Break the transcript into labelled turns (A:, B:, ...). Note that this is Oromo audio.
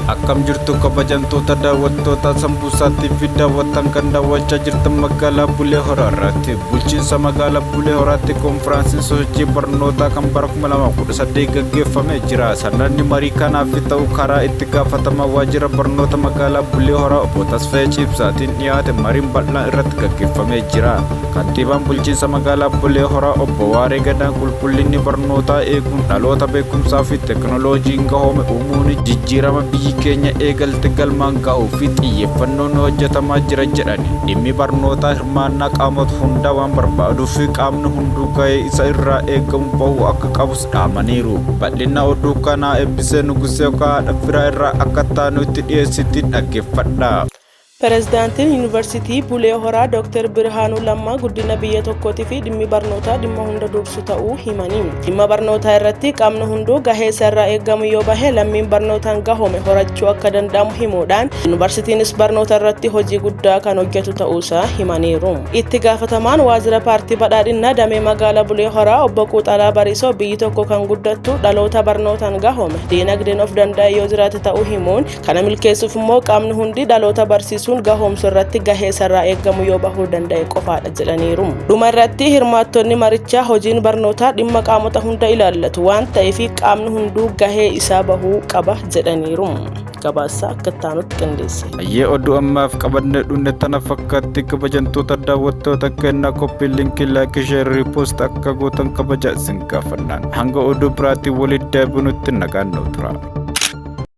A: Akkam jirtu kabajamtoota daawwattoota Sambuusaa TV daawwattan kan daawwachaa jirtan magaalaa Bulee Horaa irratti bulchiinsa magaalaa Bulee Horaatti konfiraansiin sosochii barnootaa kan bara 2018 gaggeeffamee jira. Sanadni marii kanaaf ta'u karaa itti gaafatamaa waajjira barnoota magaalaa Bulee Horaa obbo Tasfaayee Ciibsaatiin dhiyaate mariin bal'aan irratti gaggeeffamee jira. Kantiibaan bulchiinsa magaalaa Bulee Horaa obbo Waaree Gadaan qulqullinni barnootaa eeguun dhaloota beekumsaa fi teekinooloojiin gahoome uumuun jijjiirama biyyi keenya eegalte galmaan ga'uu fi xiyyeeffannoon hojjetamaa jira jedhani. Dhimmi barnootaa hirmaannaa qaamota hundaa waan barbaaduuf qaamni hunduu gahee isa irraa eegamu bahuu akka qabus dhaamaniiru. Bal'ina oduu kanaa Eebbisee Nugusee haadha firaa irraa akka taanutti dhiyeessitti dhaggeeffadha.
B: Pireezidaantiin Yuunivarsiitii Bulee Horaa Dr. Birhaanuu Lammaa guddina biyya tokkootii fi dhimmi barnootaa dhimma hunda dursu ta'uu himanii. Dhimma barnootaa irratti qaamni hunduu gahee isa irraa eegamu yoo bahe lammiin barnootaan gahoome horachuu akka danda'amu himuudhaan yuunivarsiitiinis barnoota irratti hojii guddaa kan hojjetu ta'uusaa himaniiru. Itti gaafatamaan waajjira paartii badhaadhinaa damee magaalaa Bulee Horaa obbo Quuxalaa Bariisoo biyyi tokko kan guddattu dhaloota barnootaan gahoome diinagdeen of danda'e yoo jiraate ta'uu himuun kana milkeessuuf immoo qaamni hundi dhaloota barsiisuun gahoomsu irratti gahee isarraa eegamu yoo bahuu danda'e qofaadha jedhaniiru. Dhuma irratti hirmaattonni marichaa hojiin barnootaa dhimma qaamota hunda ilaallatu waan ta'eef qaamni hunduu gahee isaa bahuu qaba jedhaniiru. Gabaasa akka itti qindeesse.
A: Ayyee oduu ammaaf qabannee dhunne tana fakkaatti kabajamtoota daawwattoota kennaa copy link like share repost akka gootan kabaja isin gaafannaan hanga oduu biraatti walitti deebinutti nagaan nu tura.